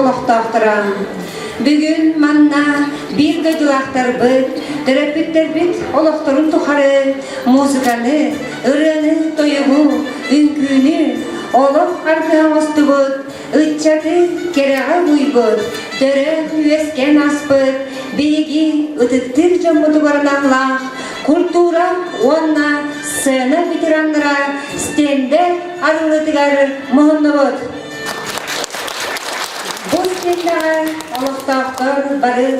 олохтоохторо! Бүгүн манна биир дойдулаахтарбыт, төрөппүттэрбит олохторун тухары музыканы, ырыаны, тойугу, үҥкүүнү олох аргыһа оҥостубут, ыччаты кэрэҕэ угуйбут, төрөөн-үөскээн ааспыт биһиги ытыктыыр дьоммутугар аналлаах культура уонна сцена ветераннара стендэ арыллыытыгар муһуннубут. Бу стендэҕэ олохтоохтор бары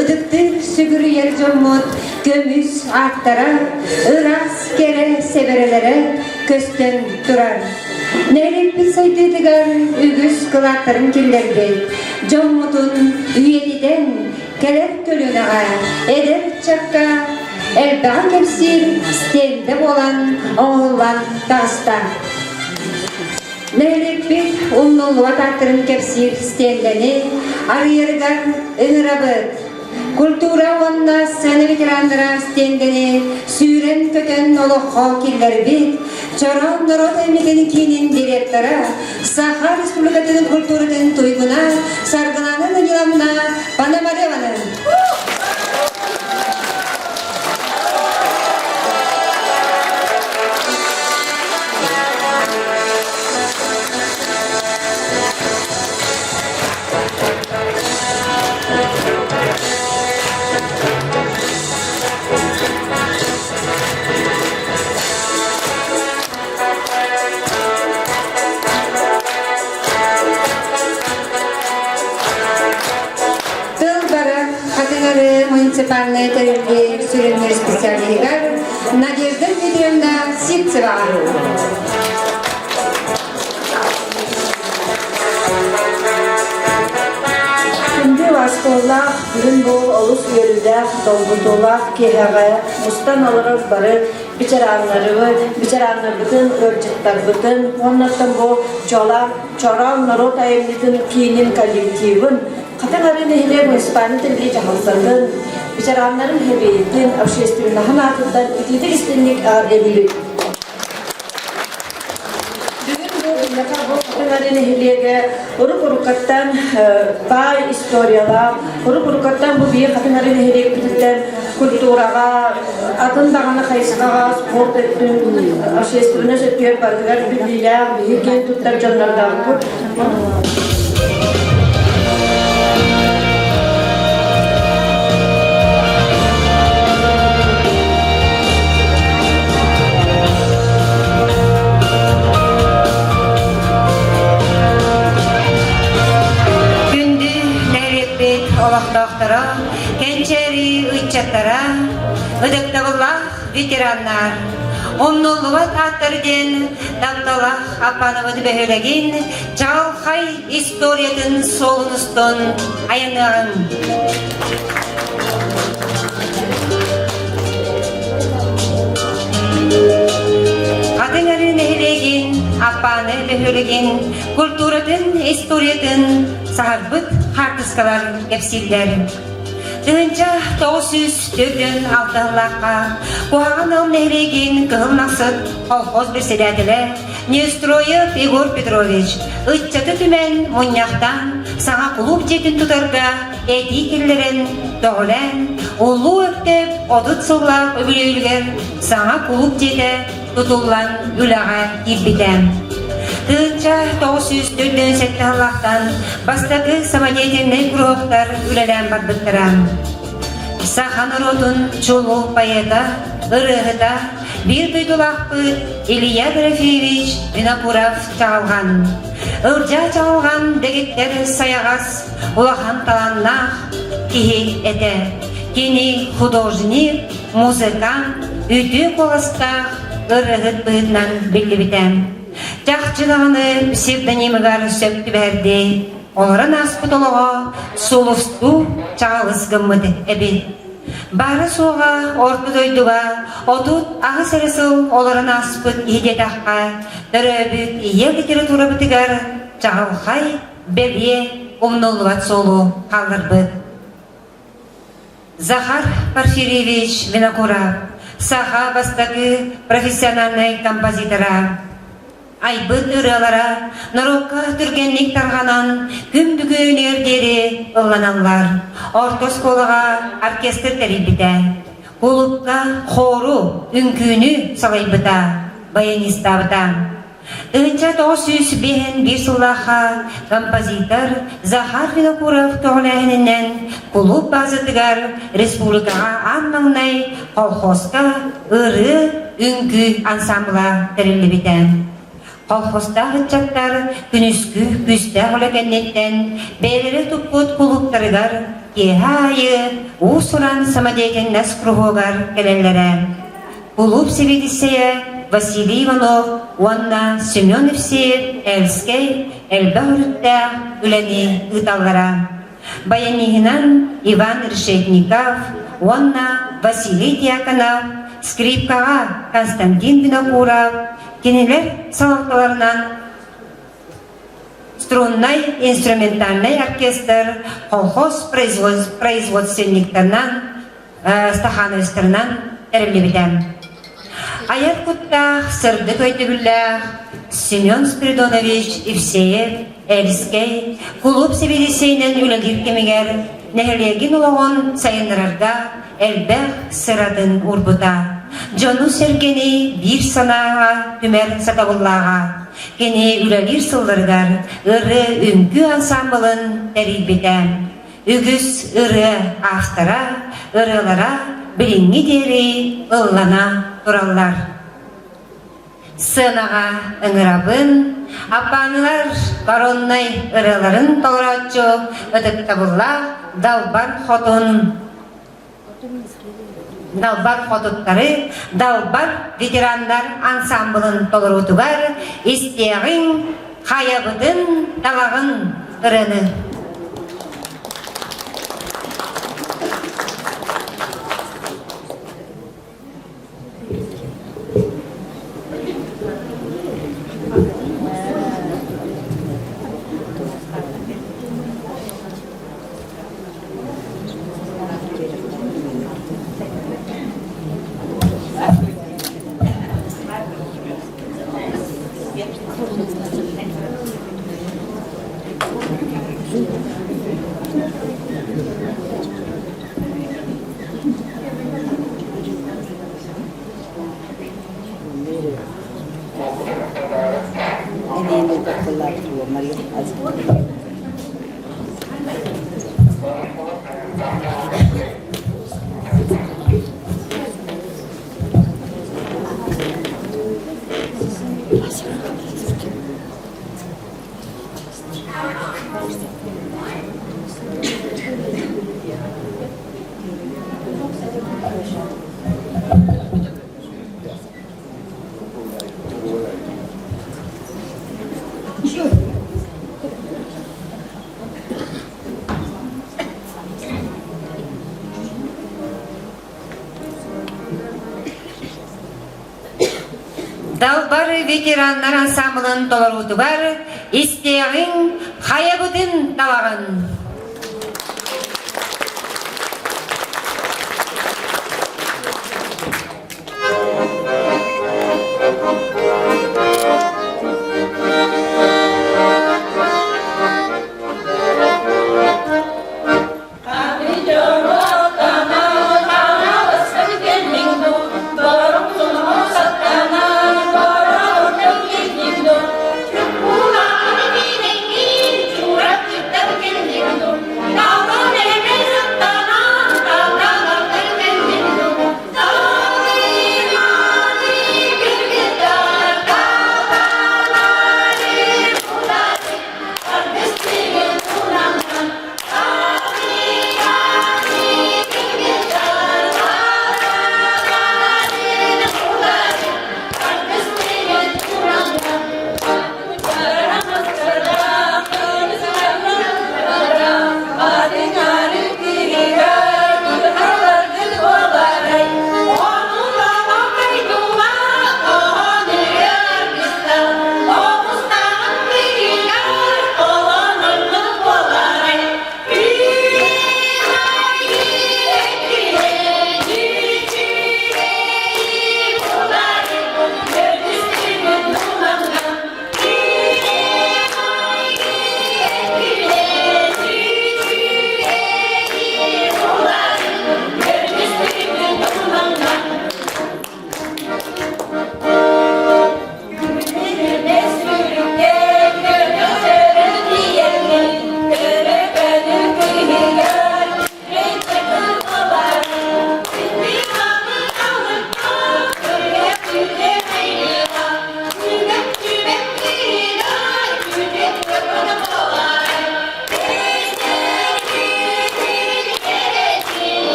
ытыктыыр сүгүрүйэр дьоммут көмүс ааттара, ыраас кэрэ сэбэрэлэрэ көстөн турар. Нэһилиэкпит сайдыытыгар үгүс кылааттарын киллэрбит, дьоммутун үйэтитэн кэлэр көлүөнэҕэ, эдэр ыччакка элбэҕи кэпсиир стендэ буолан оҥоһуллан таҕыста. Нэһилиэкпит умнуллубат ааттарын кэпсиир стендэни арыйарыгар ыҥырабыт. Культура уонна сцена ветераннара стендэни сүүрэн-көтөн олоххо киллэрбит Чороон норуот аймытын киинин директора, Саха Республикатын культуратын туйгуна Саргылана Даниловна Пономареваны. Тыл барар Хатыҥары муниципальнай тэриллии сүрүннүүр специалиһыгар Надежда Дмитриевна Сивцеваҕа. Күндү оскуолалаах бүгүн бу олус үөрүүлээх, долгутуулаах киэһэҕэ мустан олорор бары ветераннарыбыт, ветераннарбытын, ыалдьыттарбытын уоннаттан бу Чолаан Чороон норуот айымньытын киинин коллективын, Хатыҥ Арыы нэһилиэк муниципальнай тэриллии дьаһалтатын, ветераннарын сэбиэтин, общественноһын аатыттан итиитик истиҥник эҕэрдэлиибит. Бүгүн бу биһиэхэ бу Хатыҥ Арыы нэһилиэгэ урук-уруккаттан баай историялаах, урук-уруккаттан бу биир Хатыҥ Арыы нэһилиэкпититтэн культураҕа, атын даҕаны хайысхаҕа, спорт өттүн, общественность өттүгэр барытыгар биллиилээх, биһиги киэн туттар дьоннордоохпут. Күндү нэһилиэкпит олохтоохторо, кэнчээри ыччаттара, ытыктабыллаах ветераннар, умнуллубат ааттар диэн тапталах Аппанабыт бөһүөлэгин чаҕылхай историятын суолун устун айаныаҕыҥ. Хатыҥ Арыы нэһилиэгин Аппааны бөһүөлэгин культуратын, историятын саһарбыт хаартыскалар кэпсииллэр. 1946 сыллаахха Куһаҕан Ыал нэһилиэгин Кыһыл Махсыт колхоз председателэ Неустроев Егор Петрович ыччаты түмэн мунньахтаан саҥа кулууп дьиэтин тутарга этии киллэрэн көҕүлээн Улуу Өктөөп 30 сыллаах үбүлүөйүгэр саҥа кулууп дьиэтэ тутуллан үлэҕэ киирбитэ. 1947 сыллаахтан бастакы самодеятельнай куруһуоктар үлэлээн барбыттара. Саха норуотун чулуу поэта, ырыаһыта, биир дойдулаахпыт Илья Дорофеевич Винокуров Чаҕылҕан. Ылдьаа Чаҕылҕан дэгиттэр сайаҕас, улахан талааннаах киһи этэ. Кини художник, музыкант, үтүө куоластаах ырыаһыт быһыытынан биллибитэ. Чахчы даҕаны псевдонимыгар сөп түбэһэрдии олорон ааспыт олоҕо сулустуу чаҕылыс гыммыт эбит. Баара-суоҕа орто дойдуга 38 эрэ сыл олорон ааспыт киһи диэтэххэ, төрөөбүт ийэ литературабытыгар чаҕылхай, бэлиэ, умнуллубат суолу хаалларбыт. Захар Порфирьевич Винокуров, саха бастакы профессиональнай композитора. Айбыт ырыалара норуокка түргэнник тарҕанан, күн бүгүнүгэр диэри ылланаллар. Орто оскуолаҕа оркестр тэрийбитэ. Кулуупка хору, үҥкүүнү салайбыта, баянистаабыта. 1951 сыллаахха композитор Захар Винокуров көҕүлээһининэн кулууп баазатыгар республикаҕа аан маҥнай колхозка ырыа үҥкүү ансамбла тэриллибитэ. Колхозтаах ыччаттар күнүскү күүстээх үлэ кэнниттэн бэйэлэрэ туппут кулууптарыгар киэһэ аайы уус-уран самодеятельность круһуогар кэлэллэрэ. Кулууп сэбиэдиссэйэ Василий Иванов уонна Семен Евсеев Эльскэй элбэх өрүттээх үлэни ыыталлара. Баяниһынан Иван Решетников уонна Василий Дьяконов, скрипкаҕа Константин Винокуров, кинилэр салалталарынан струннай инструментальнай оркестр колхоз производственниктарынан стахановецтарынан тэриллибитэ. Айар куттаах, сырдык өйдөбүллээх Семен Спиридонович Евсеев Эльскэй кулууп сэбиэдиссэйинэн үлэлиир кэмигэр нэһилиэгин олоҕун сайыннарарга элбэх сыратын уурбута. Дьону-сэргэни биир санааҕа түмэр сатабыллааҕа. Кини үлэлиир сылларыгар ырыа үҥкүү ансаамбылын тэрийбитэ. Үгүс ырыа автора, ырыалара билиҥҥи диэри ыллана тураллар. Сценаҕа ыҥырабын, Аппаанылар короннай ырыаларын толорооччу ытыктабыллаах Далбар Хотун Далбар Хотуттары Далбар ветераннар ансаамбылын толоруутугар истиэҕиҥ хайабытын талаҕын ырыаны. Далбар ветераннар ансаамбылын толоруутугар истиэҕиҥ хайабытын талаҕын.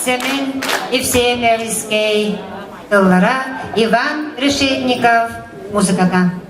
Сэмэн Евсеевскэй тыллара Иван Решетников музыката.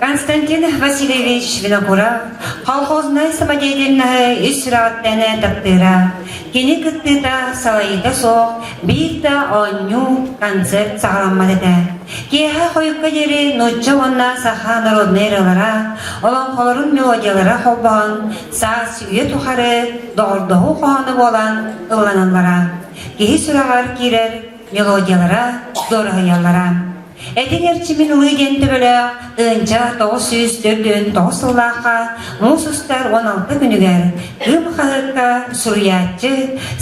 Константин Васильевич Винокуров колхознай самодеятельноһы үс сүрэҕиттэн таптыыра. Кини кыттыыта салайыыта суох биир да оонньуу, концерт саҕаламмат этэ. Киэһэ хойукка диэри нуучча уонна саха народнай ырыалара, олоҥхолорун мелодиялара холбоһон, саас үйэ тухары доҕордоһуу хоһооно буолан ылланаллара. Киһи сүрэҕэр киирэр мелодиялара, дуораһыйаллара. Этиҥ эрчимин ылыы диэн төбөлөөх тыһыынча 949 сыллаахха муус устар 16 күнүгэр Кыым хаһыакка суруйааччы,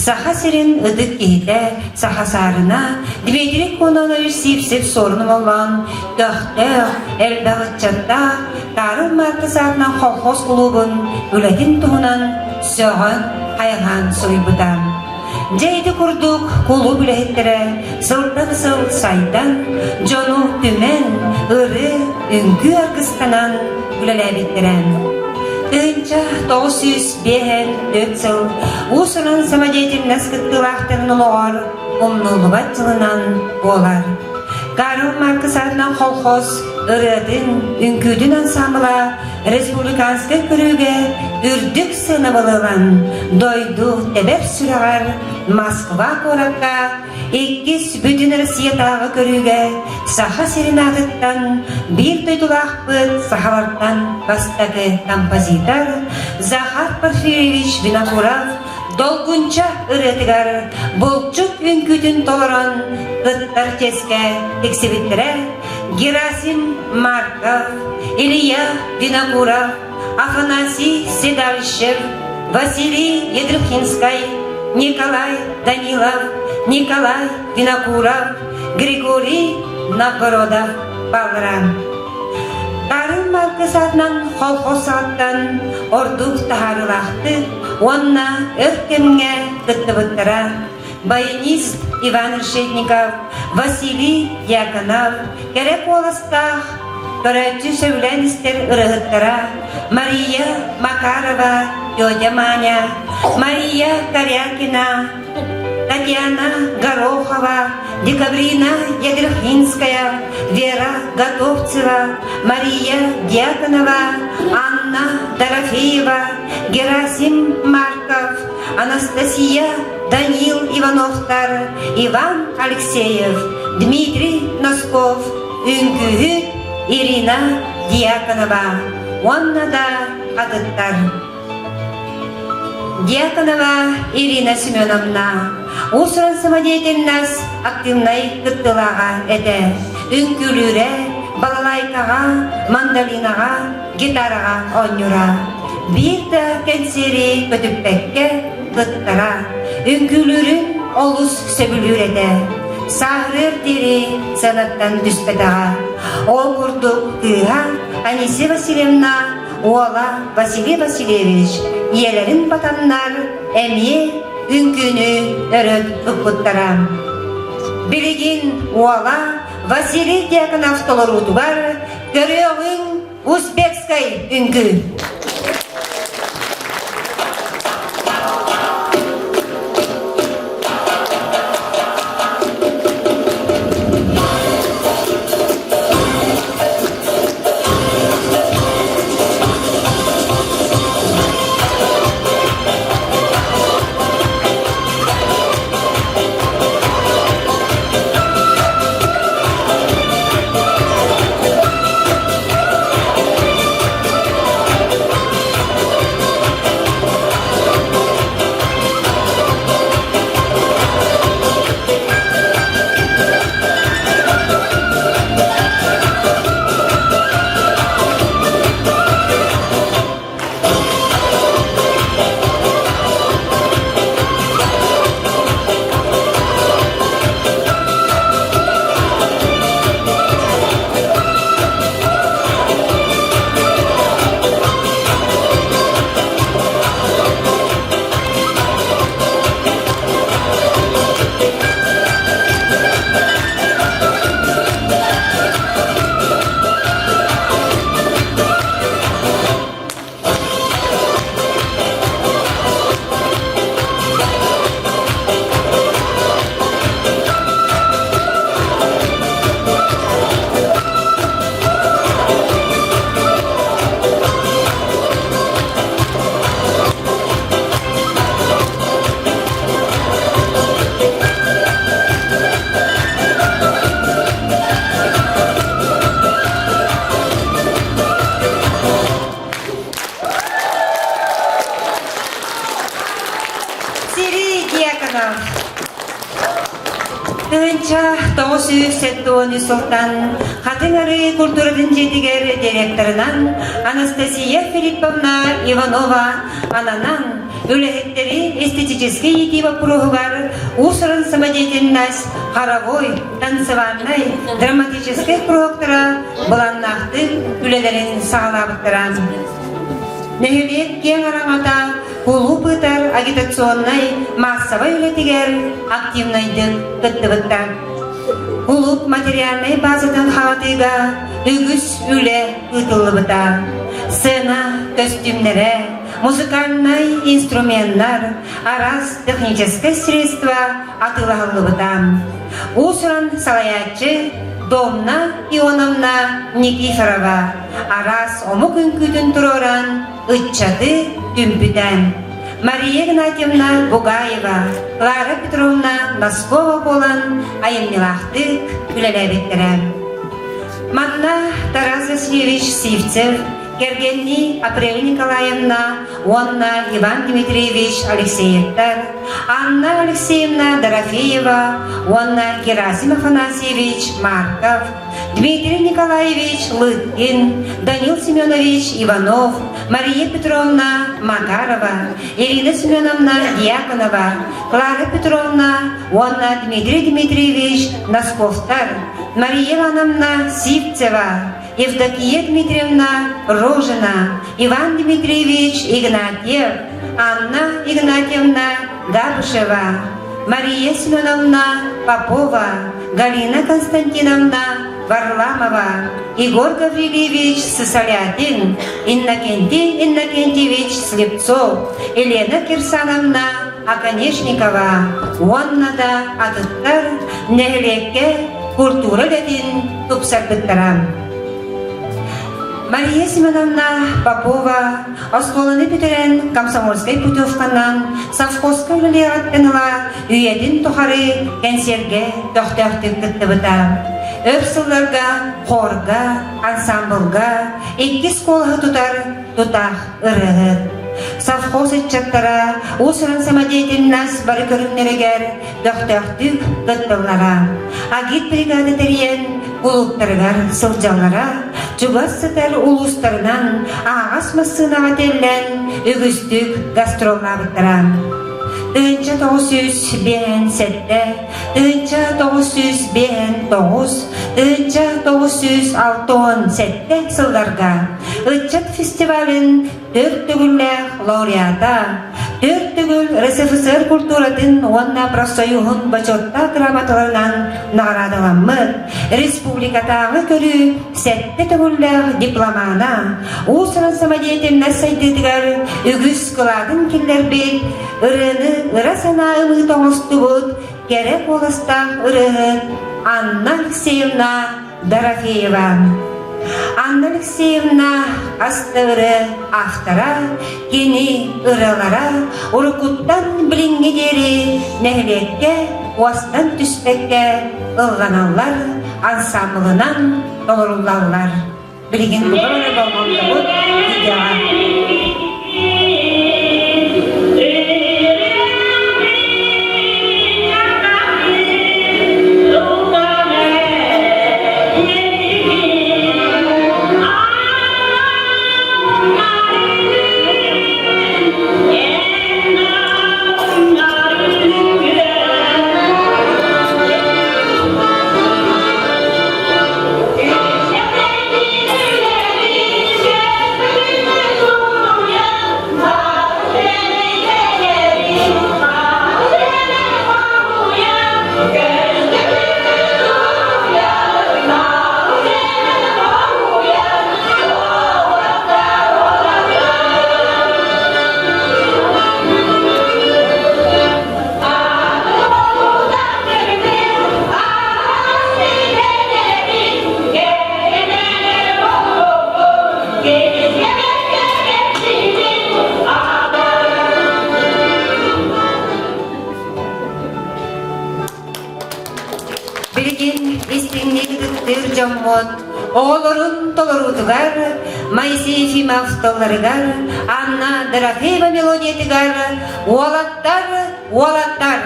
Саха сирин ытык киһитэ, саха саарына Дмитрий Кононович Сивцев-Суорун Омоллоон көхтөөх, элбэх ыччаттаах Карл Маркс аатынан колхоз кулуубун үлэтин туһунан сөҕөн, хайҕаан суруйбута. Дьэ ити курдук кулууп үлэһиттэрэ сылтан сыл сайдан, дьону түмэн, ырыы, үҥкүү аргыстанан үлэлээбиттэрэ. 1954 сыл уус-уран самодеятельность кыттыылаахтарын олоҕор умнуллубат дьылынан буолар. Карл Маркс аатынан колхоз ырыатын, үҥкүүтүн ансаамбыла республиканскай көрүүгэ үрдүк сыанабылы ылан, дойду тэбэр сүрэҕэр Москва куоракка иккис Бүтүн Россиятааҕы көрүүгэ Саха сирин аатыттан биир дойдулаахпыт сахалартан бастакы композитор Захар Порфирьевич Винокуров Долгунча ырыатыгар булчут үҥкүүтүн толорон кыттар чиэскэ тиксибиттэрэ Герасим Марков, Илья Винокуров, Афанасий Седалищев, Василий Ядрухинскай, Николай Данилов, Николай Винокуров, Григорий Новгородов бааллара. Тарын Маркыс аатынан колхоз саҕаттан ордук таһаарыылаахтык уонна өр кэмҥэ кыттыбыттара баянист Иван Решетников, Василий Дьяконов, кэрэ куоластаах көрөөччү сөбүлээн истэр ырыаһыттара Мария Макарова, тетя Маня, Мария Корякина, Татьяна Горохова, Декабрина Ядрихинская, Вера Готовцева, Мария Дьяконова, Анна Дорофеева, Герасим Марков, Анастасия Данил Ивановтар, Иван Алексеев, Дмитрий Носков, үҥкүүһүт Ирина Дьяконова уонна да атыттар. Дьяконова Ирина Семеновна уус-уран самодеятельность активнай кыттыылааҕа этэ. Үҥкүүлүүрэ, балалайкаҕа, мандолинаҕа, гитараҕа оонньуура. Биир да кэнсиэри көтүппэккэ кыттара, үҥкүүлүүрүн олус сөбүлүүр этэ. Сааһырыар диэри сыанаттан түспэтэҕэ. Ол курдук кыыһа Анисия Васильевна уола Василий Васильевич ийэлэрин батаннар эмиэ үҥкүүнү өрө туппуттара. Билигин уола Василий Дьяконов толоруутугар көрүөҕүҥ узбекскай үҥкүү. 973 сылтан Хатыҥ Арыы культуратын дьиэтигэр директорынан Анастасия Филипповна Иванова ананан үлэһиттэри эстетическэй иитии боппуруоһугар уус-уран самодеятельность хоровой, танцевальнай, драматическай куруһуоктара былааннаахтык үлэлэрин саҕалаабыттара. Нэһилиэк киэҥ араҥата кулууп ыытар агитационнай маассабай үлэтигэр активнайдык кыттыбыттар. Кулууп материальнай базатын хаҥатыыга үгүс үлэ ыытыллыбыта. Сцена көстүүмнэрэ, музыкальнай инструменнар, араас техническэй средства атыылаһыллыбыта. Уус-уран салайааччы Домна Ионовна Никифорова араас омук үҥкүүтүн туруоран ыччаты түмпүтэ. Мария Игнатьевна Бугаева, Клара Петровна Носкова буолан айымньылаахтык үлэлээбиттэрэ. Манна Тарас Васильевич Сивцев, кэргэннии Апрель Николаевна уонна Иван Дмитриевич Алексеевтар, Анна Алексеевна Дорофеева уонна Герасим Афанасьевич Марков, Дмитрий Николаевич Лыткин, Данил Семенович Иванов, Мария Петровна Макарова, Ирина Семеновна Дьяконова, Клара Петровна уонна Дмитрий Дмитриевич Носковтар, Мария Ивановна Сивцева, Евдокия Дмитриевна Рожина, Иван Дмитриевич Игнатьев, Анна Игнатьевна Габышева, Мария Семеновна Попова, Галина Константиновна Варламова, Егор Гаврильевич Сысолятин, Иннокентий Иннокентьевич Слепцов, Елена Кирсановна Оконешникова уонна да атыттар нэһилиэккэ культура үлэтин тупсарбыттара. Мария Семеновна Попова оскуоланы бүтэрэн комсомольскай путевканан совхозка үлэлиэҕиттэн ыла үйэтин тухары кэнсиэргэ көхтөөхтүк кыттыбыта. Өр сылларга хорга, ансамблга иккис куолаһы тутар тутаах ырыаһыт. Совхоз ыччаттара уус-уран самодеятельность бары көрүҥнэригэр көхтөөхтүк кытталлара. Агит бригада тэрийэн кулууптарыгар сылдьаллара, чугас сытар улуустарынан аһаҕас массыынаҕа тэллэн үгүстүк гастроллаабыттара. 1957, 1959, 1967 сылларга ыччат фестивалын төрт төгүллээх лауреата, төрт төгүл РСФСР культуратын уонна профсоюһун бочуоттаах грамоталарынан наҕараадаламмыт, республикатааҕы көрүү сэттэ төгүллээх дипломана, уус-уран самодеятельность сайдыытыгар үгүс кылаатын киллэрбит, ырыаны ыра санаа ымыыта оҥостубут кэрэ куоластаах ырыаһыт Анна Алексеевна Дорофеева. Анна Алексеевна астыыры автора, кини ырыалара уруккуттан билиҥҥи диэри нэһилиэккэ уостан түспэккэ ылланаллар, ансаамбылынан толоруллаллар. Билигин бука бары болҕомтобут видеоҕа. Билигин истиҥник ытыктыыр дьоммут оҕолорун толоруутугар Моисей Ефимов тылларыгар, Анна Дорофеева мелодиятыгар «Уолаттар, уолаттар!»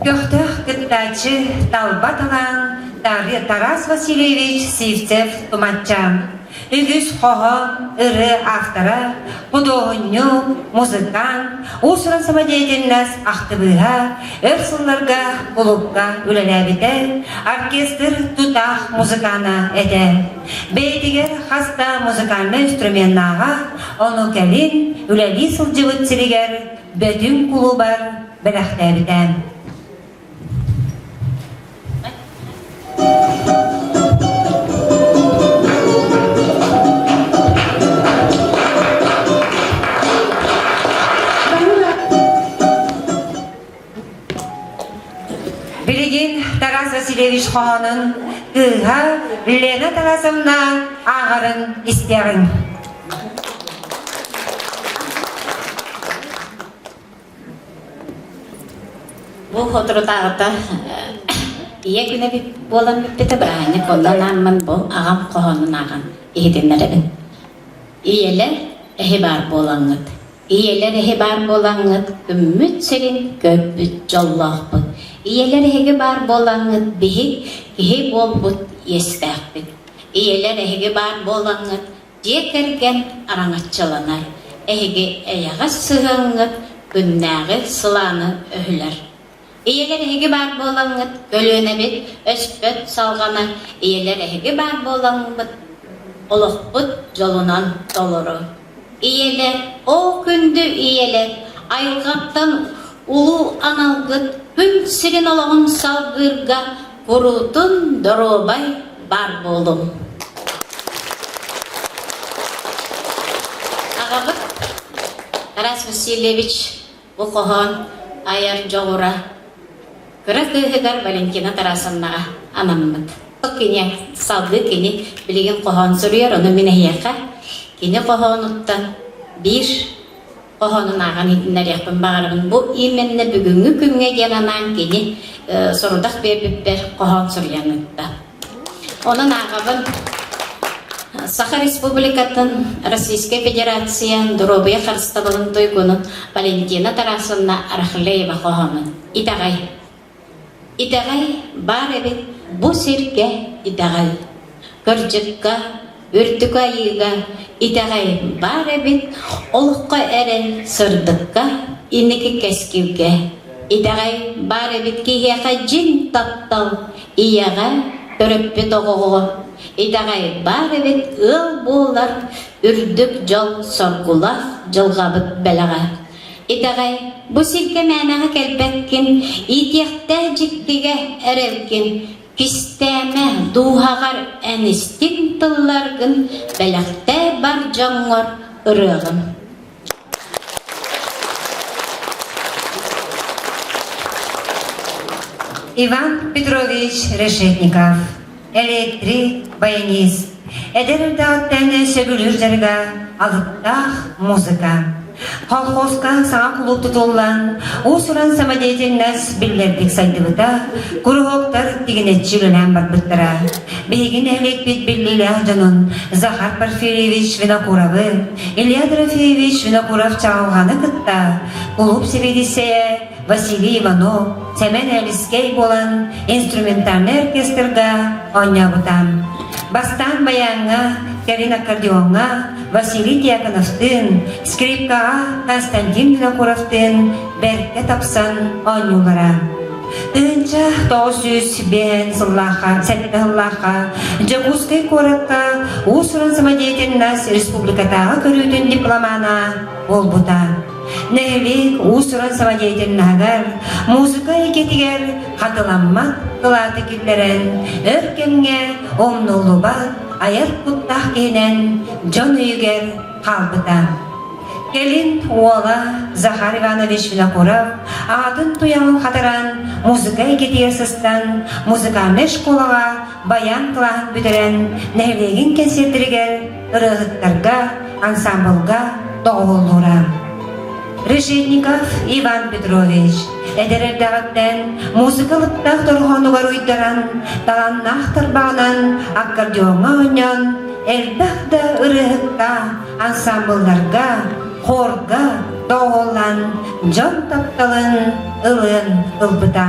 Көхтөөх кыттааччы талба талаан Тарас Васильевич Сивцев-Туманчаан. Үгүс хоһоон, ырыа автора, худуоһунньук, музыкант, уус-уран самодеятельность ахтыбыыһа, өр сылларга кулуупка үлэлээбитэ, оркестр тутаах музыкана этэ. Бэйэтигэр хас да музыкальнай инструменнааҕа, ону кэлин үлэлии сылдьыбыт сиригэр Бөтүҥ кулуубар бэлэхтээбитэ. Билигин Тарас Васильевич хоһоонун кыыһа Лена Тарасовна ааҕарын истиэҕиҥ. Бу соторутааҕыта ийэ күнэ буолан бүппүтэ бырааһынньык онно анааммын бу аҕам хоһоонун ааҕан иһитиннэрэбин. Ийэлэр эһи баар буолаҥҥыт, ийэлэр эһи баар буолаҥҥыт күммүт сирин көрбүт дьоллоохпут. Ийэлэр эһиги баар буолаҥҥыт биһи киһи буолбут иэстээхпит. Ийэлэр эһиги баар буолаҥҥыт Дьиэ кэргэн араҥаччыланар, эһиги эйэҕэс сыһыаҥҥыт күннээҕи сылааны өһүлэр. Ийэлэр эһиги баар буолаҥҥыт көлүөнэбит өспөт салҕанар, ийэлэр эһиги баар буолаҥҥыт олохпут дьолунан толору. Ийэлэр, оо күндү ийэлэр, айылҕаттан улуу аналгыт күн сирин олоҕун салгыырга куруутун доруобай баар буолуҥ. Аҕабыт Тарас Васильевич бу хоһоон айар дьоҕура кыра кыыһыгар Валентина Тарасовнаҕа анаммыт. Кини салгыы кини билигин хоһоон суруйар, ону мин эһиэхэ кини хоһоонуттан биир хоһоонун ааҕан иһитиннэриэхпин баҕарабын. Бу именно бүгүҥҥү күҥҥэ диэн анаан кини сорудах биэрбиппэр хоһоон суруйан ыытта. Онон ааҕабын Саха Республикатын, Российскай Федерация доруобуйа харыстабылын туйгунун Валентина Тарасовна Рахлеева хоһоонун «Итэҕэй». Итэҕэй баар эбит бу сиргэ итэҕэл. Кырдьыкка, үрдүк айыыга итэҕэй баар эбит олоххо эрэл сырдыкка, инники кэскилгэ. Итэҕэй баар эбит киһиэхэ дьиҥ таптал, ийэҕэ, төрөппүт оҕоҕо. Итэҕэй баар эбит ыал буолар үрдүк дьол соргулаах дьылҕабыт бэлэҕэ. Итэҕэй, бу сиргэ мээнэҕэ кэлбэккин, иитиэхтээх дьиктигэ эрэлгин, кистээмэ, дууһаҕар эн истиҥ тылларгын бэлэхтээ бар дьоҥҥор ырыаҕын. Иван Петрович Решетников, электрик, баянист, эдэр эрдэҕиттэн сөбүлүүр дьарыга алыптаах музыка. Колхозка саҥа кулууп тутуллан, уус-уран самодеятельность биллэрдик сайдыбыта, куруһуоктар тигинэччи үлэлээн барбыттара. Биһиги нэһилиэкпит биллиилээх дьонун Захар Порфирьевич Винокуровы, Илья Дорофеевич Винокуров-Чаҕылҕаны кытта кулууп сэбиэдиссэйэ Василий Иванов, Сэмэн Элискэй буолан инструментальнай оркестрга оонньообута. Бастаан баяҥҥа, кэлин аккордеоҥҥа Василий Дьяконовтыын, скрипкаҕа Константин Винокуровтыын бэркэ тапсан оонньууллара. 1905 сыллаахха, сэттэ сыллаахха Дьокуускай куоракка уус-уран самодеятельность республикатааҕы көрүүтүн дипломана буолбута. Нэһилиэк уус-уран самодеятельноһыгар, музыка эйгэтигэр хатыламмат кылааты киллэрэн, өр кэмҥэ умнуллубат айар куттаах киһинэн дьон өйүгэр хаалбыта. Кэлин уола Захар Иванович Винокуров аҕатын туйаҕын хатаран музыка эйгэтигэр сыстан музыкальнай школаҕа баян кылааһын бүтэрэн нэһилиэгин кэнсиэртэригэр ырыаһыттарга, ансамблга доҕуһуоллуура. Решетников Иван Петрович эдэр эрдэҕиттэн музыка ылыктаах дорҕоонугар уйдаран, талааннаах тарбаҕынан аккордеоҥҥа оонньоон, элбэх да ырыаһыкка, ансамблларга, хорга доҕуһуоллаан дьон тапталын ылыан ылбыта.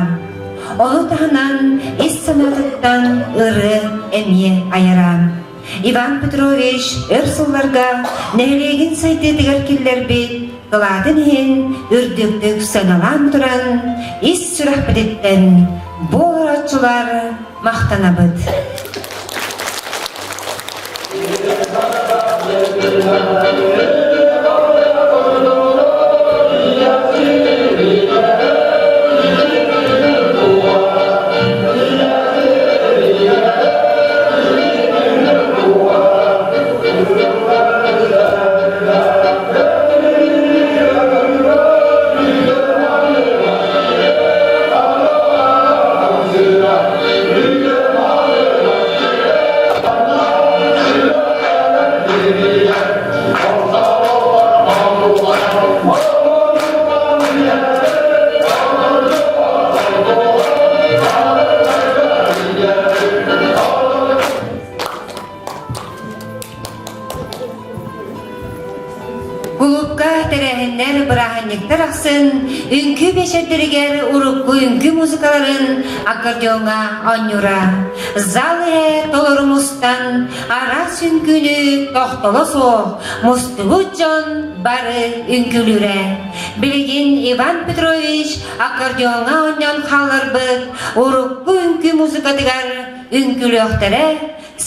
Ону таһынан ис санаатыттан ырыа эмиэ айара. Иван Петрович өр сылларга нэһилиэгин сайдыытыгар киллэрбит кылаатын иһин үрдүктүк сыаналаан туран, ис сүрэхпититтэн бу олорооччулар махтанабыт. Кулуупка тэрээһиннэр, бырааһынньыктар ахсын үҥкүү биэчэрдэригэр урукку үҥкүү музыкаларын аккордеоҥҥа оонньуура. Зал иһэ толору мустан, араас үҥкүүнү тохтоло суох мустубут дьон бары үҥкүүлүүрэ. Билигин Иван Петрович аккордеоҥҥа оонньоон хаалларбыт урукку үҥкүү музыкатыгар үҥкүүлүөхтэрэ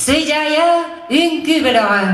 Сыдьаайа үҥкүү бөлөҕө.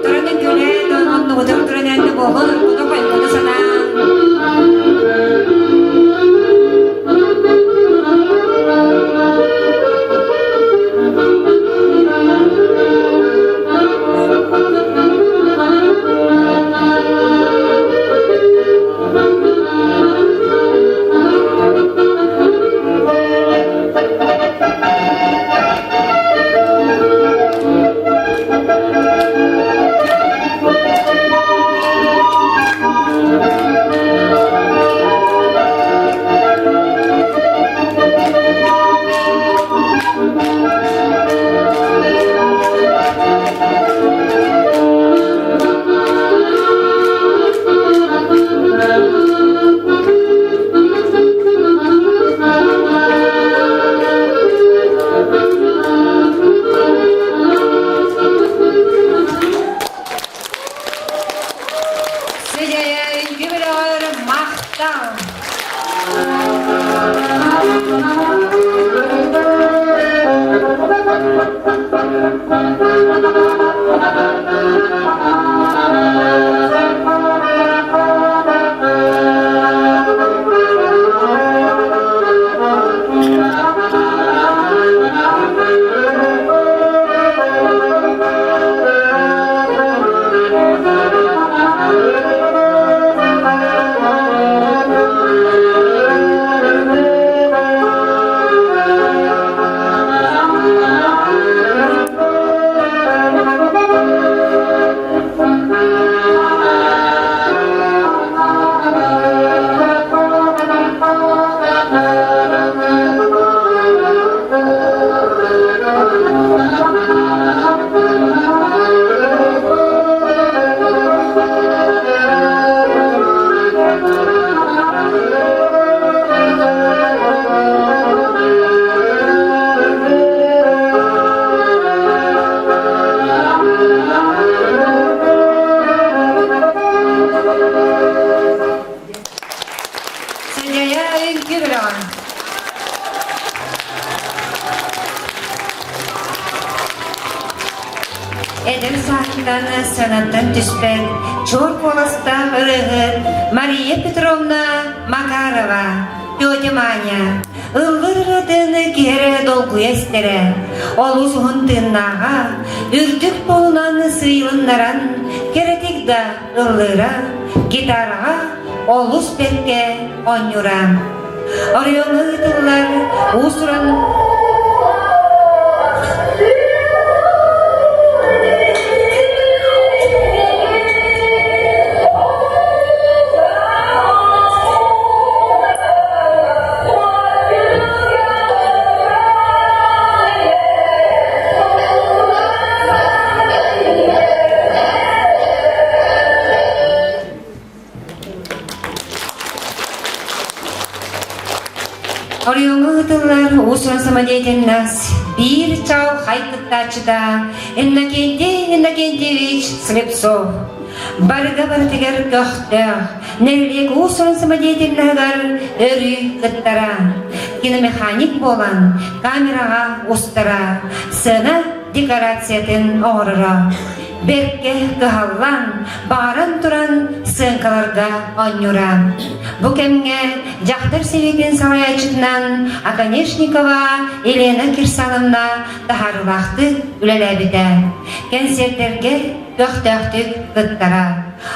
Туран үҥкүүлээн, оннугутун туран энни буолун, уруккуну хойуккуну санаан. Сидьэйэ үҥкүү бөлөҕөр махтал! Сидьэйэ үҥкүү бөлөҕө. Эдэр сааһыттан сыанаттан түспэт чуор куоластаах ырыаһыт Мария Петровна Макарова, тетя Маня, ыллыр ырыатын киһи эрэ долгуйа истэрэ, олус уһун тыыннааҕа, үрдүк буолунан сыыйылыннаран кэрэтик да ыллыыра, гитараҕа олус бэркэ оонньуура. Оройуоҥҥа ыытыллар уус-уран Оройуоҥҥа ыытыллар уус-уран самодеятельность биир чаҕылхай кыттааччыта Иннокентий Иннокентьевич Слепцов. Барыга барытыгар көхтөөх, нэһилиэк уус-уран самодеятельноһыгар өрүү кыттара. Киномеханик буолан камераҕа устара, сцена декорациятын оҥороро. Бэркэ кыһаллан, баҕаран туран сценкаларга оонньуура. Бу кэмҥэ дьахтар сэбиэтин салайааччытынан Оконешникова Елена Кирсановна таһаарыылаахтык үлэлээбитэ. Кэнсиэртэргэ көхтөөхтүк кыттара.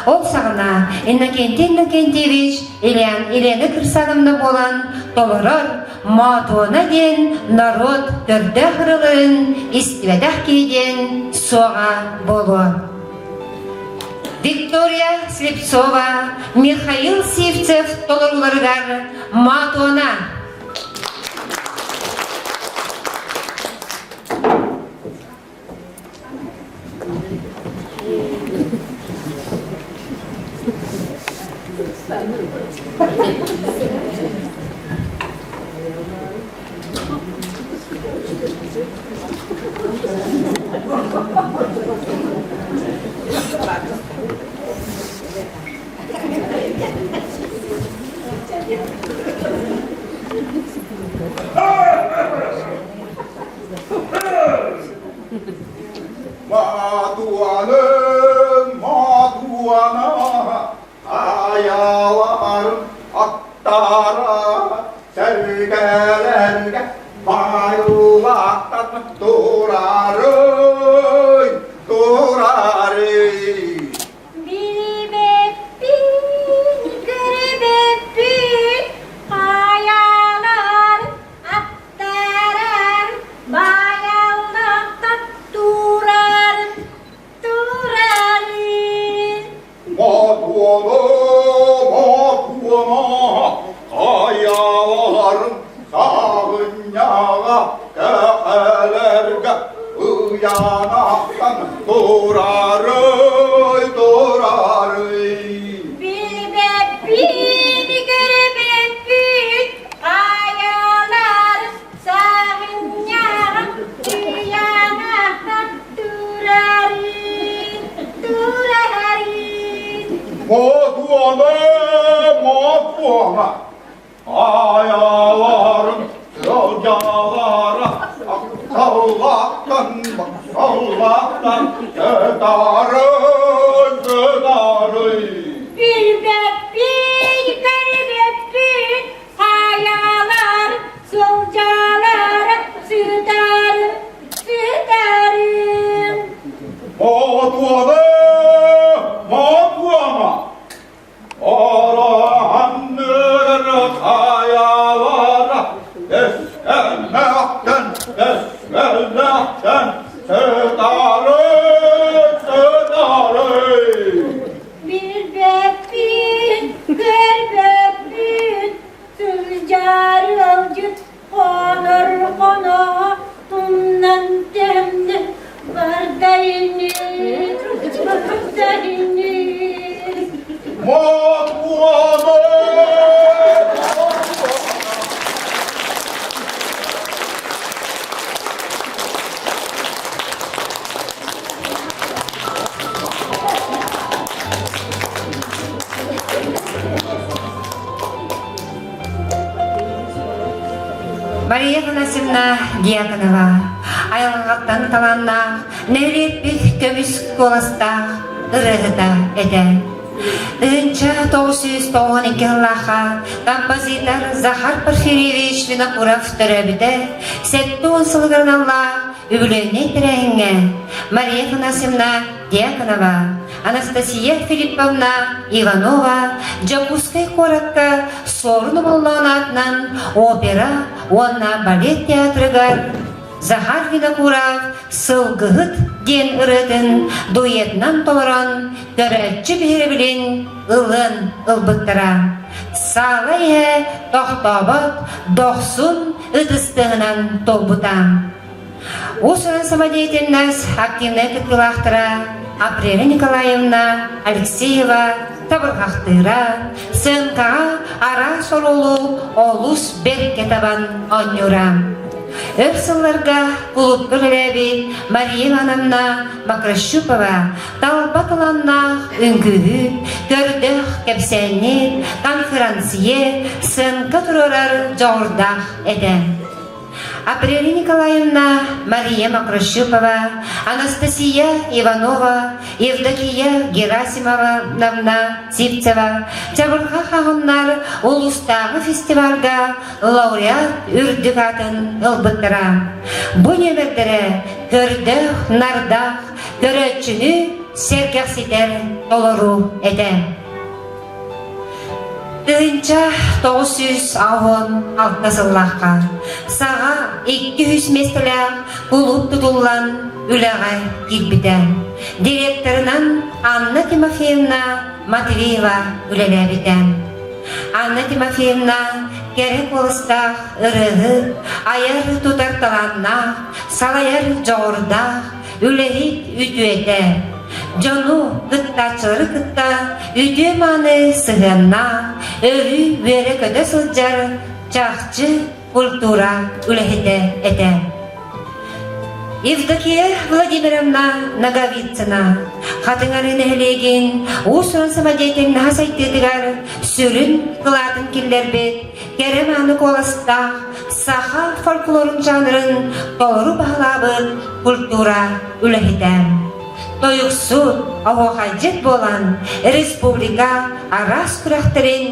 Ол саҕана Иннокентий Иннокентьевич Елена Кирсановна буолан толорор Моотуона диэн норуот көрдөөх ырыларын истибэтэх киһи диэн суоҕа буолуо. Виктория Слепцова, Михаил Сивцев толорууларыгар Моотуона. Матуаным, матуана, айаларым аттара, сэргэлэргэ байыллаахтан турарый, турарый. Билбэппин, көрбөппүн, хайалар аттарар, байаллахтан турар, турарын. Матуана, матуана, хайаларым сағынньаҕа кэхэлэргэ ыйаанахтан турарый, турарый. Билбэппин, көрбөппүн, хайалар сағынньаҕа ыйаанахтан турарын, турарын. Матуана, матуана, Аяларым сылдьалара Саллаттан саллаттан Кытарый, кытарый. Билбэппин, көрбөппүн, хайалар сылдьалара сытар, сытарым. Мотуона, мотуона, Араһанныр хайалара Эскэллэхтэн, эскэллэхтэн Сытары, сытары. Билбэппин, көрбөппүн, сылдьар ыалдьыт хонор хоно тумнан тэмнэ барда ини, барда ини. Мотуона! Мария Афанасьевна Дьяконова айылҕаттан талааннаах, нэһилиэкпит көмүс куоластаах ырыаһыта этэ. 1992 сыллаахха композитор Захар Порфирьевич Винокуров төрөөбүтэ 70 сылыгар аналлаах үбүлүөйнэй тэрээһиҥҥэ Мария Афанасьевна Дьяконова Анастасия Филипповна Иванова Дьокуускай куоракка Суорун Омоллоон аатынан опера уонна балет театрыгар Захар Винокуров «Сылгыһыт» диэн ырыатын дуэтынан толорон көрөөччү биһирэбилин ылыан ылбыттара. Саала иһэ тохтообот дохсун ытыстыһынан туолбута. Уус-уран самодеятельность активнай кыттыылаахтара Апрелия Николаевна Алексеева табырҕахтыыра, сценкаҕа араас оруолу олус бэркэ табан оонньуура. Өр сылларга кулуупка үлэлээбит Мария Ивановна Бакращупова талба талааннаах үҥкүүһүт, көрдөөх кэпсээнньит, конферансье, сценка туруорар дьоҕурдаах этэ. Апрелия Николаевна, Мария Мокрощупова, Анастасия Иванова, Евдокия Герасимовна Сивцева чабырҕа хаһыннар улуустааҕы фестивальга лауреат үрдүк аатын ылбыттара. Бу нүөмэрдэрэ көрдөөх, нардаах, көрөөччүнү сэргэхситэр толору этэ. 1996 сыллаахха саҕа 200 миэстэлээх кулууп тутуллан үлэҕэ киирбитэ. Директорынан Анна Тимофеевна Матвеева үлэлээбитэ. Анна Тимофеевна кэрэ куоластаах ырыаһыт, айар-тутар талааннаах, салайар дьоҕурдаах, үлэһит үтүөтэ, дьону кыттааччылары кытта үтүө-мааны сыһыаннаах, өрүү үөрэ-көтө сылдьар чахчы культура үлэһитэ этэ. Евдокия Владимировна Ноговицына Хатыҥ-Арыы нэһилиэгин уус-уран самодеятельноһа сайдыытыгар сүрүн кылаатын киллэрбит кэрэ-мааны куоластаах. саха фольклорун жанрын толору баһылаабыт культура үлэһитэ. Тойуксут, оһуохайдьыт буолан республика араас күрэхтэрин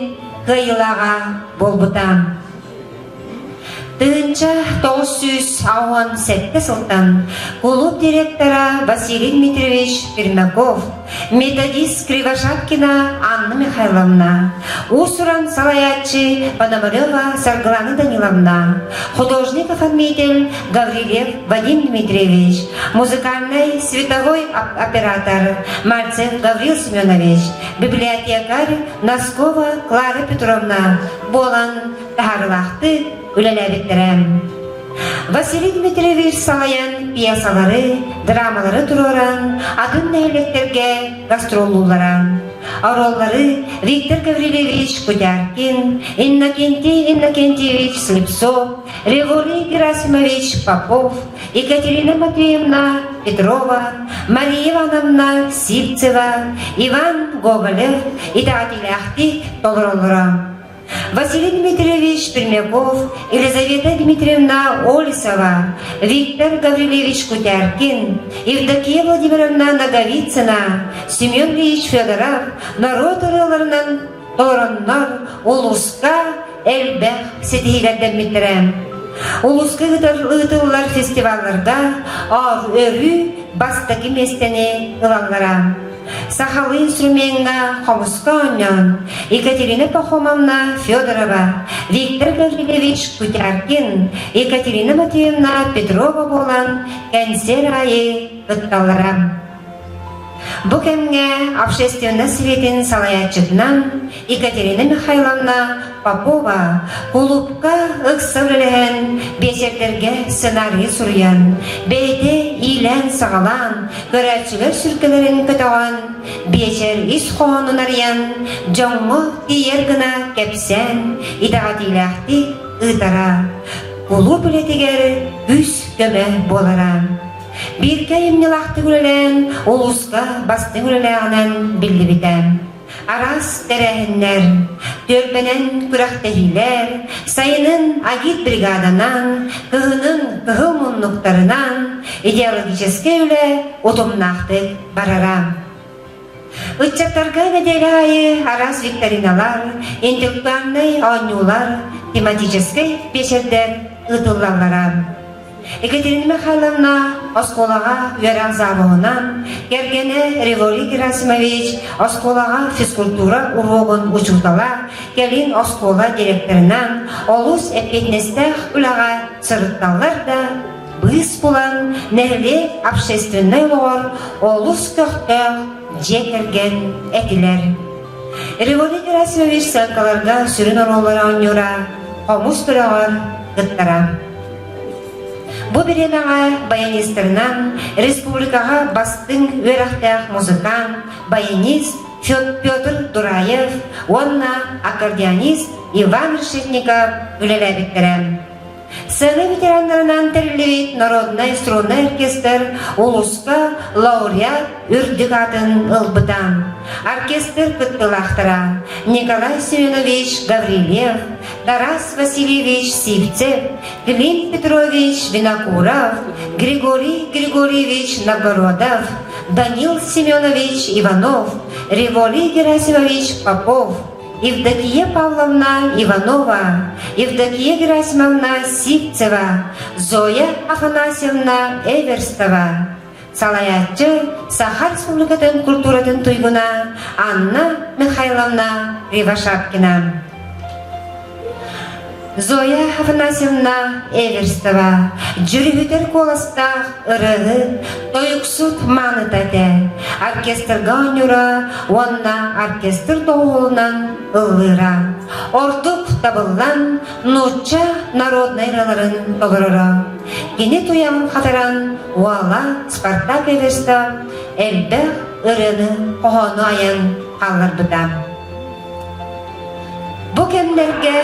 кыайыылааҕа буолбута. 1997 сылтан кулууп директора Василий Дмитриевич Пермяков, методист Кривошапкина Анна Михайловна, уус-уран салайааччы Пономарева Саргылана Даниловна, художник-оформитель Гаврильев Вадим Дмитриевич, музыкальный световой оператор Мальцев Гаврил Семенович, библиотекарь Носкова Клара Петровна буолан таһаарыылаахтык үлэлээбиттэрэ. Василий Дмитриевич салайан пьесалары, драмалары туруоран атын нэһилиэктэргэ гастроллууллара. Оруоллары Виктор Гаврильевич Кутяркин, Иннокентий Иннокентьевич Слепцов, Револий Герасимович Попов, Екатерина Матвеевна Петрова, Мария Ивановна Сивцева, Иван Гоголев итэҕэтиилээхтик толороллоро. Василий Дмитриевич Пермяков, Елизавета Дмитриевна Олесова, Виктор Гаврильевич Кутяркин, Евдокия Владимировна Наговицына, Семен Ильич Федоров норуот ырыаларынан толороннор улууска элбэх ситиһиилэрдэммиттэрэ. Улууска ыытыллар фестивалларга өрүү бастакы миэстэни ылаллара. Сахалыы инструмеҥҥа хомуска оонньоон Екатерина Пахомовна Федорова, Виктор Гаврильевич Кутяркин, Екатерина Матвеевна Петрова буолан кэнсиэр аайы кытталлара. Бу кэмҥэ общественнай светин салайааччытынан Екатерина Михайловна Попова кулуупка ыкса үлэлэһэн, биэчэрдэргэ сценарийы суруйан, бэйэтэ иилээн-саҕалаан, көрөөччүлэр сүргэлэрин көтөҕөн, биэчэр ис хоһоонун арыйан, дьоҥҥо тиийэр гына кэпсээн, итэҕэтиилээхтик ыытара, кулууп үлэтигэр күүс-көмө буолара. Бииргэ айымньылаахтык үлэлээн, улууска бастыҥ үлэлээҕинэн биллибитэ. Араас тэрээһиннэр, түөлбэнэн күрэхтэһиилэр, сайынын агит-бригаданан, кыһынын кыһыл муннуктарынан идеологическай үлэ утумнаахтык барара. Ыччаттарга нэдиэлэ аайы араас викториналар, интеллектуальнай оонньуулар, тематическай биэчэрдэр ыытыллаллара. Екатерина Михайловна оскуолаҕа үөрэх завуһунан, кэргэнэ Револий Герасимович оскуолаҕа физкультура уруогун учуутала, кэлин оскуола директорынан олус эппиэтинэстээх үлэҕэ сырытталлар да, быыс булан нэһилиэк общественнай олоҕор олус көхтөөх дьиэ кэргэн этилэр. Револий Герасимович сыаҥкаларга сүрүн оруоллары оонньуура, хомус күрэҕэр кыттара. Бу бириэмэҕэ баянистарынан республикаҕа бастыҥ үөрэхтээх музыкант, баянист Петр Дураев уонна аккордеонист Иван Решетников үлэлээбиттэрэ. Сцена ветераннарынан тэриллибит народнай струнный оркестр улууска лауреат үрдүк аатын ылбыта. Оркестр кыттыылаахтара Николай Семенович Гаврильев, Тарас Васильевич Сивцев, Клим Петрович Винокуров, Григорий Григорьевич Новгородов, Данил Семенович Иванов, Револий Герасимович Попов, Евдокия Павловна Иванова, Евдокия Герасимовна Сивцева, Зоя Афанасьевна Эверстова, салайааччы Саха Республикатын культуратын туйгуна Анна Михайловна Кривошапкина. Зоя Афанасьевна Эверстова дьүрүһүтэр куоластаах ырыаһыт, тойуксут мааныта этэ. Оркестрга оонньуура уонна оркестр доҕуһуолунан ыллыыра. Ордук табыллан нуучча народнай ырыаларын толороро. Кини туйаҕын хатаран уола Спартак Эверстов элбэх ырыаны хоһоону айан хаалларбыта. Бу кэмнэргэ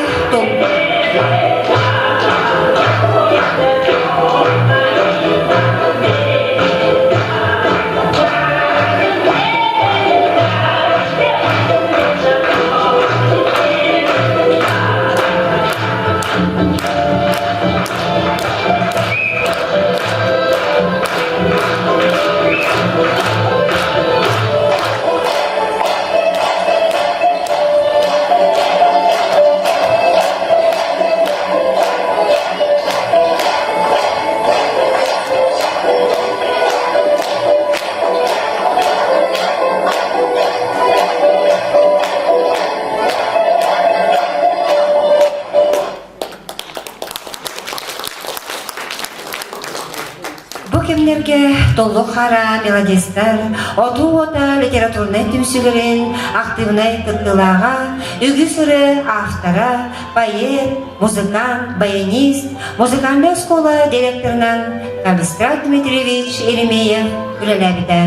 кэмнэргэ Туллук Хара мелодистар Отуу уота литературнай түмсүүлэрин актыыбынай кыттыылааҕа, үгүс ырыа автора, поэт, музыкант, баянист, музыкальнай оскуола директорынан Калистрат Дмитриевич Еремеев үлэлээбитэ.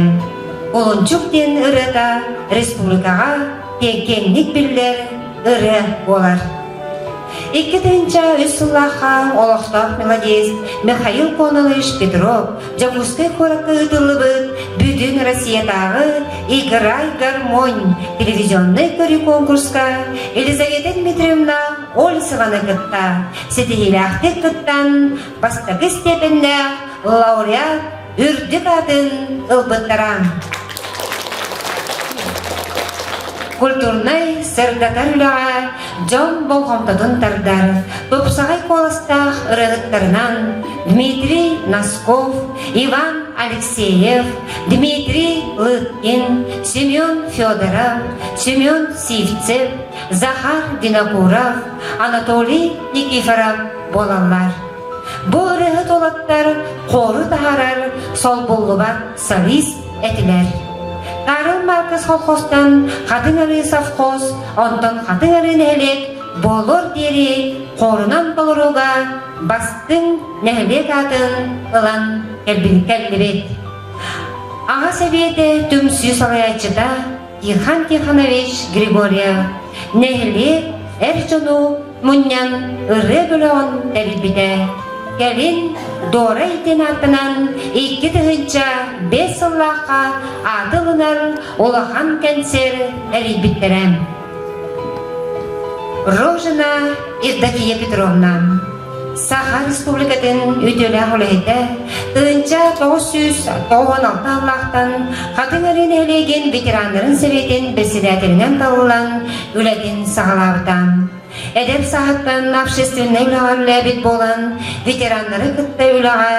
Кулунчук диэн ырыата республикаҕа киэҥник биллэр ырыа буолар. 2003 сыллаахха олохтоох мелодист Михаил Кононович Петров Дьокуускай куоракка ыытыллыбыт Бүтүн Россиятааҕы «Играй гармонь» телевизионнай көрүү конкурска Елизавета Дмитриевна Ольцеваны кытта ситиһиилээхтик кыттан бастакы степеннээх лауреат үрдүк аатын ылбыттара. Культурнай сырдатар үлэҕэ дьон болҕомтотун тардар тупсаҕай куоластаах ырыаһыттарынан Дмитрий Носков, Иван Алексеев, Дмитрий Лыткин, Семен Федоров, Семен Сивцев, Захар Винокуров, Анатолий Никифоров буолаллар. Бу ырыаһыт уолаттар хору таһаарар солбуллубат солист этилэр. Карл Маркс колхозтан Хатыҥ Арыы совхоз, онтон Хатыҥ Арыы нэһилиэк буолуор диэри хорунан толорууга бастыҥ нэһилиэк аатын ылан кэллибит. Аҕа сэбиэтэ түмсүү салайааччыта Тихон Тихонович Григорьев нэһилиэк эр дьону мунньан ырыа бөлөҕүн тэрийбитэ. Кэлин Дора диэн ааттанан 2005 сыллаахха ааты ылынар улахан кэнсиэр эрийбиттэрэ. Рожина Евдокия Петровна Саха Республикатын үтүөлээх үлэһитэ, 1996 сыллаахтан Хатыҥ Арыы нэһилиэгин ветераннарын сэбиэтин председателинэн талыллан үлэтин саҕалаабыта. Эдэр сааһыттан общественнай үлэҕэ үлэлээбит буолан, ветераннары кытта үлэҕэ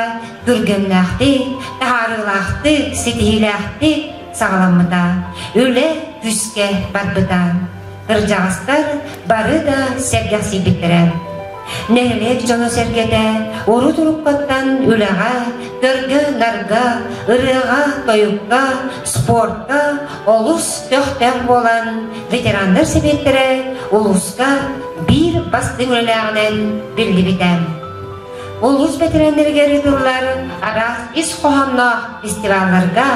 күргүөмнээхтик, таһаарыылаахтык, ситиһиилээхтик саҕаламмыта. Үлэ күүскэ барбыта. Кырдьаҕастар бары да сэргэхсийбиттэрэ. Нэһилиэк дьоно-сэргэтэ урут-уруккаттан үлэҕэ, көргө-нарга, ырыаҕа-тойукка, спортка олус көхтөөх буолан, ветераннар сэбиэттэрэ улууска биир бастыҥ үлэлээҕинэн биллибитэ. Улуус бэтэрээннэригэр ыытыллар араас ис хоһоонноох фестивалларга,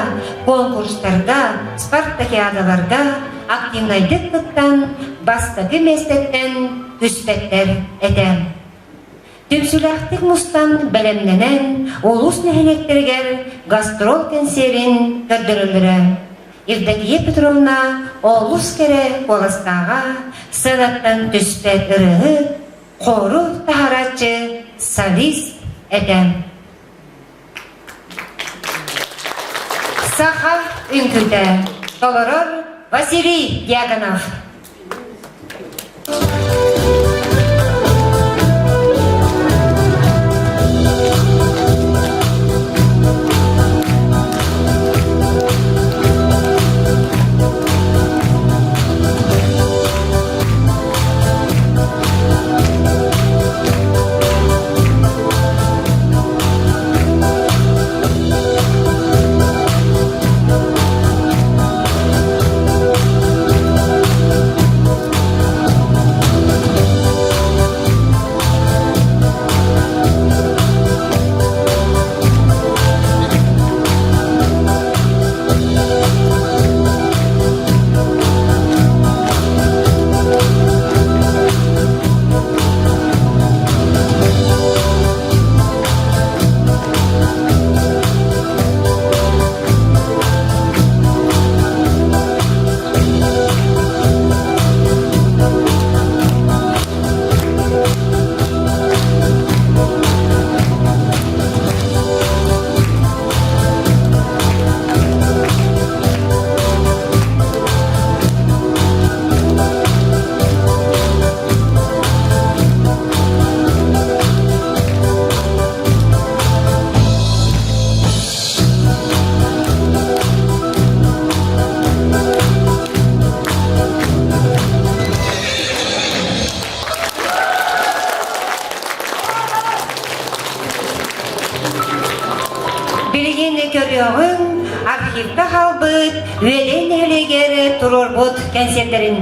конкурстарга, спартакиадаларга активнайдык кыттан бастакы миэстэттэн түспэттэр этэ. Түмсүүлээхтик мустан бэлэмнэнэн улуус нэһилиэктэригэр гастрол кэнсиэрин көрдөрөллөрө. Евдокия Петровна олус кэрэ куоластааҕа, сценаттан түспэт ырыаһыт, хору таһарааччы солист этэ. Саха үҥкүүтэ толорор Василий Дьяконов. Билигин көрүөҕүҥ архивка хаалбыт Үөдэй нэһилиэгэр туруорбут кэнсиэрдэрин.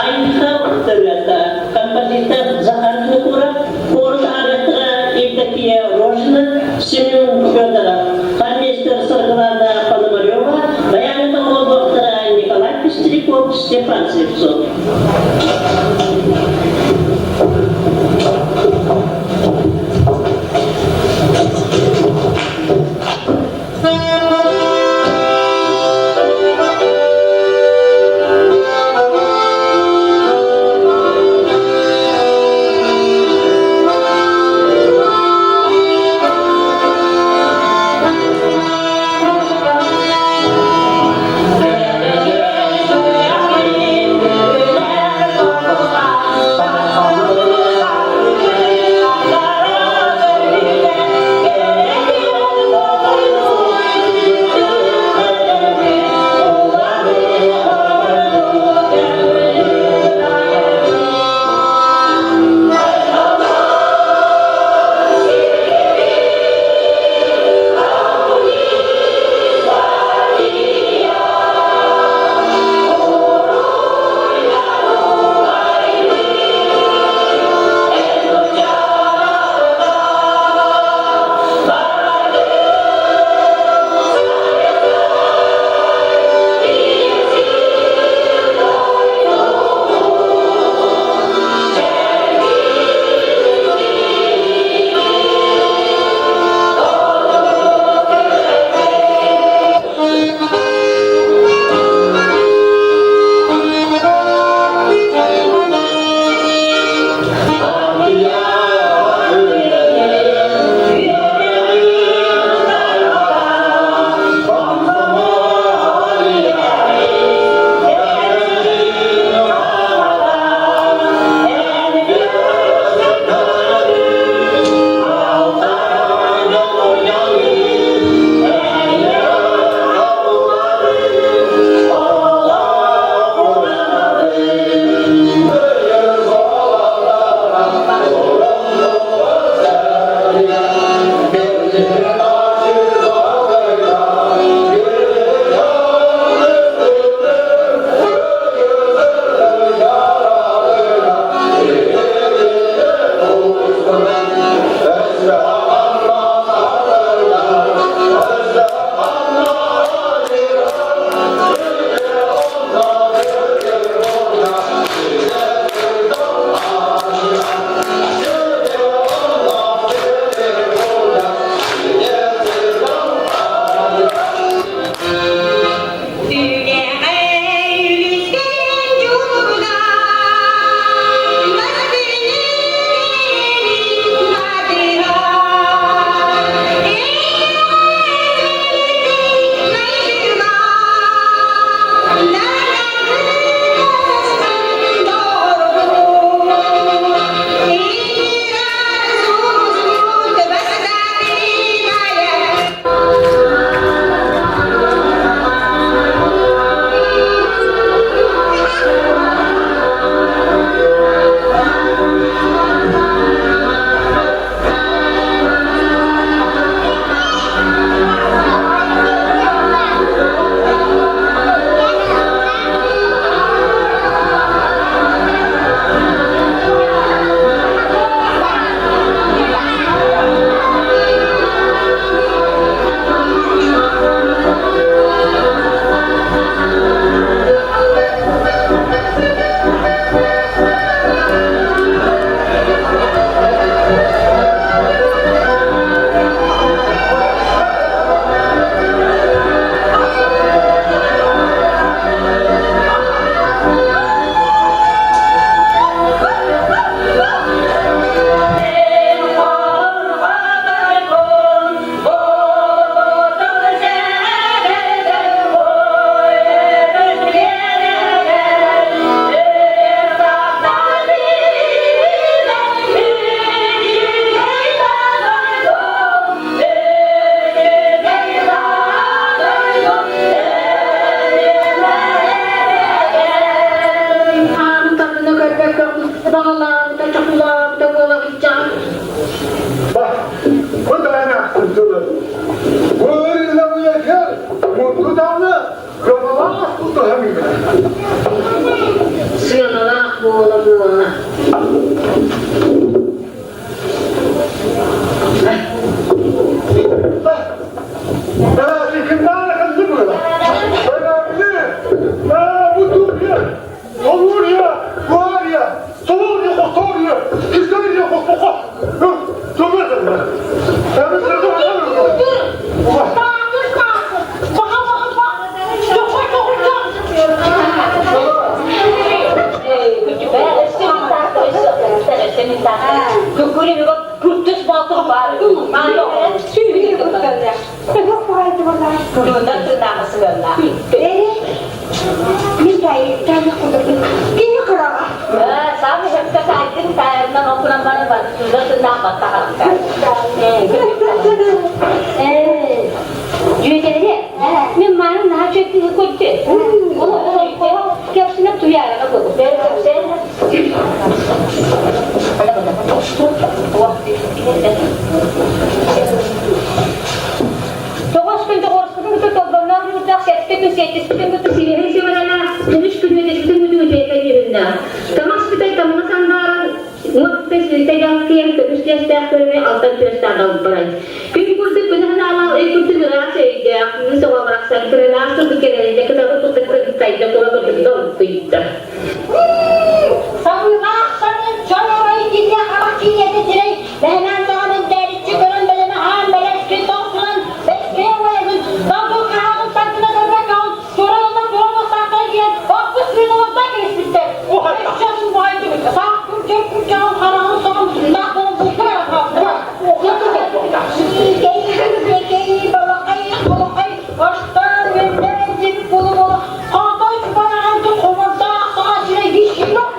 Айхал төрүөтэ, композитор Захар Винокуров, хор ааҕыттара Евдокия Рожина, Семен Федоров, хормейстер Саргылана Пономарева, баян доктора Николай Пестряков, Степан Слепцов. Сыаналаах буола-буола. Дьүөгэлэрэ, мин мааны наһаа үчүгэй көрдө. Кэпсэнэ туйаарана көрдө. Тоҕус күн тоҕуорспутун кытта толбонноох муурдаах сэттэ күн сэттиспитин кытта сириһин симэнэнэ көмүс күнүөтэспитин күтү үтүөкэ дьүһүннээх. Тамас бүтэй тамҥа сандааран уот бүтэй сиритэ дьалкыйан көмүс түөстээх көрүҥэ алтан түөстээх далбарай. Күн курдук күнэ санаалаах ый курдук ыраас өйдөөх, күнүс оҕо барахсан кыралаах курдук кэрэлинэ кыталы курдук кынтайда кула курдук долгуйда. Сабыылаах саныыр дьон орой киһи харах киинэтэ сирэй бэһинэн даҕаны дээриччи көрөн бэлэмэ аан бэлэскин тоҥсунан бэскиэ уойабын долгун хаһаабын тардына көрбөккөҕүн туран туран устаахтара диэн оппус сыыналарда кириспиттэр өссөсүн буһайдыбыт саах күрдьэр күрдьэҕин хараҕын соҕун наах буолан бултар Сиикэй, сиикэй, балакай, холокай, аштаан, үөннээн диэбит буола-буола Хатай бараҕанты хомордоох саҕа сирэй ишинок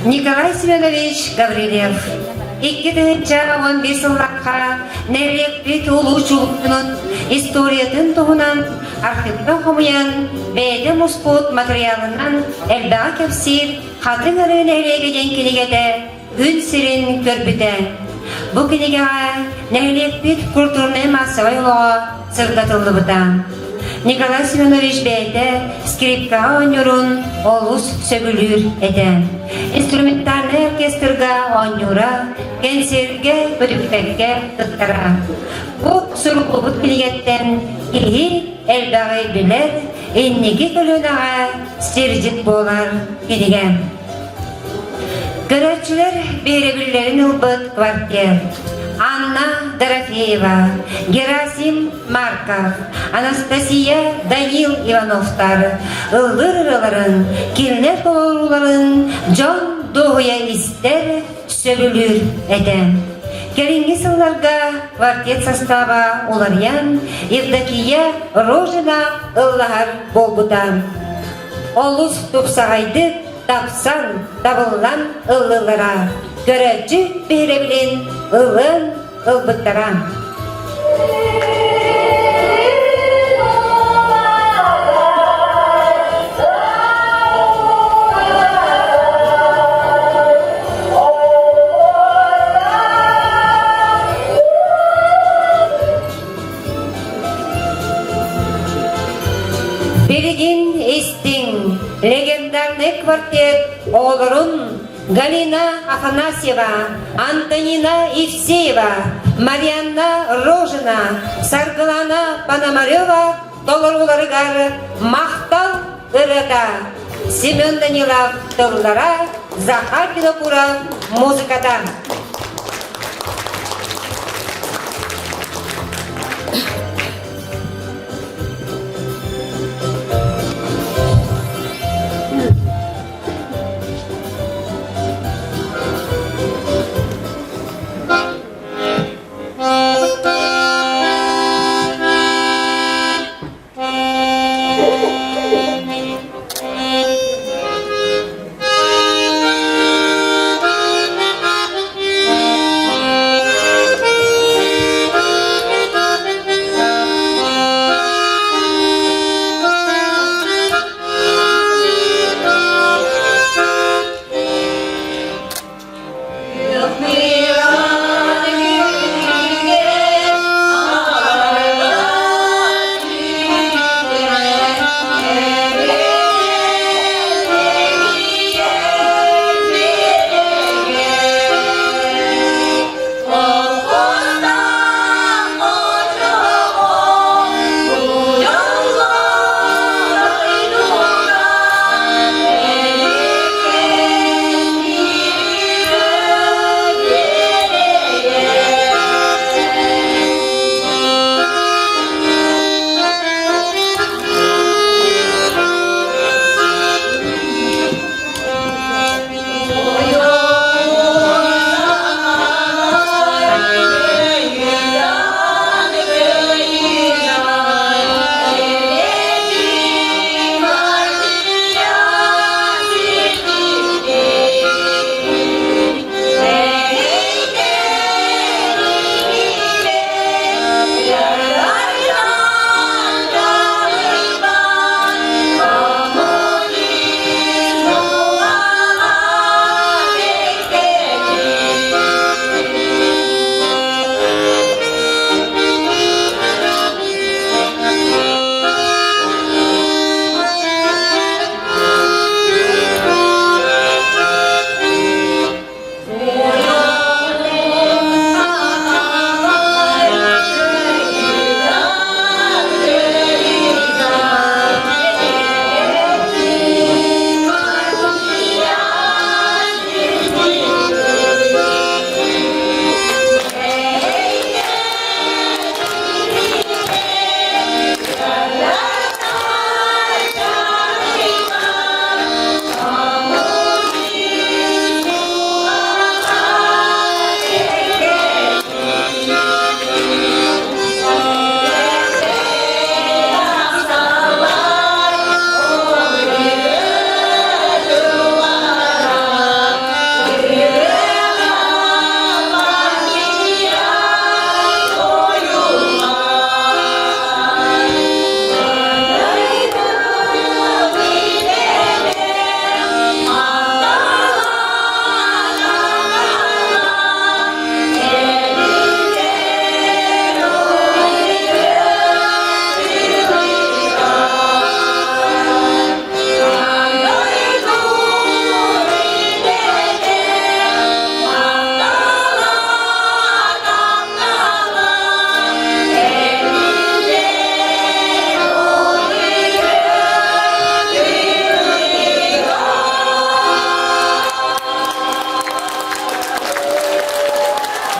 Николай Семенович Гаврильев 2011 сыллаахха нэһилиэкпит улуу чулуктунун историятын туһунан архивка хомуйан бэйэтэ муспут матырыйаалынан элбэҕи кэпсиир Хатыҥ Арыы нэһилиэгэ диэн кинигэтэ күн сирин көрбүтэ. Бу кинигэҕэ нэһилиэкпит культурнай-маассабай олоҕо сырдатыллыбыта. Николай Семенович бэйэтэ скрипкаҕа оонньуурун олус сөбүлүүр этэ. Инструментальнай оркестрга оонньуура, кэнсиэргэ, көтүппэккэ кыттара. Бу суруллубут кинигэттэн киһи элбэҕи билэр, инники көлүөнэҕэ сирдьит буолар кинигэ. Көрөөччүлэр биһирэбиллэрин ылбыт квартет Анна Дорофеева, Герасим Марков, Анастасия Данил Ивановтар ыллыыр ырыаларын, кинилэр толорууларын дьон дуоһуйа истэр, сөбүлүүр этэ. Кэлиҥҥи сылларга квартет састааба уларыйан, Евдокия Рожина ыллаһар буолбута. олус тупсаҕайдык тапсан, табыллан ыллылара, көрөөччү биһирэбилин ылыан ылбыттара. Билигин истиҥ легендарный квартет оҕолорун Галина Афанасьева, Антонина Евсеева, Марианна Рожина, Саргылана Пономарева толорууларыгар махтал ырыата Семен Данилов тыллара, Захар Винокуров музыката.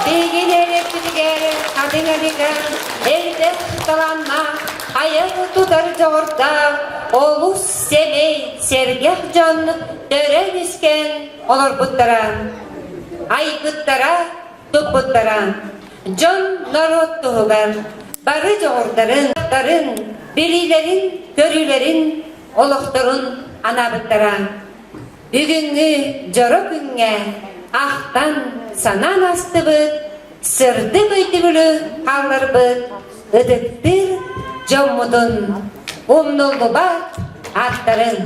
Биһиги нэһилиэкпитигэр хатыҥ-арыыга элбэх талааннаах, айар-тутар дьоҕурдаах, олус сэмэй, сэргэх дьон төрөөн-үскээн олорбуттара, айбыттара, туппуттара. Дьон норуот туһугар бары дьоҕурдарын, билиилэрин, көрүүлэрин, олохторун. анаабыттара. Бүгүҥҥү дьоро күҥҥэ ахтан санаан астыбыт, сырдык өйдөбүлү хаалларбыт ытыктыыр дьоммутун умнуллубат ааттарын.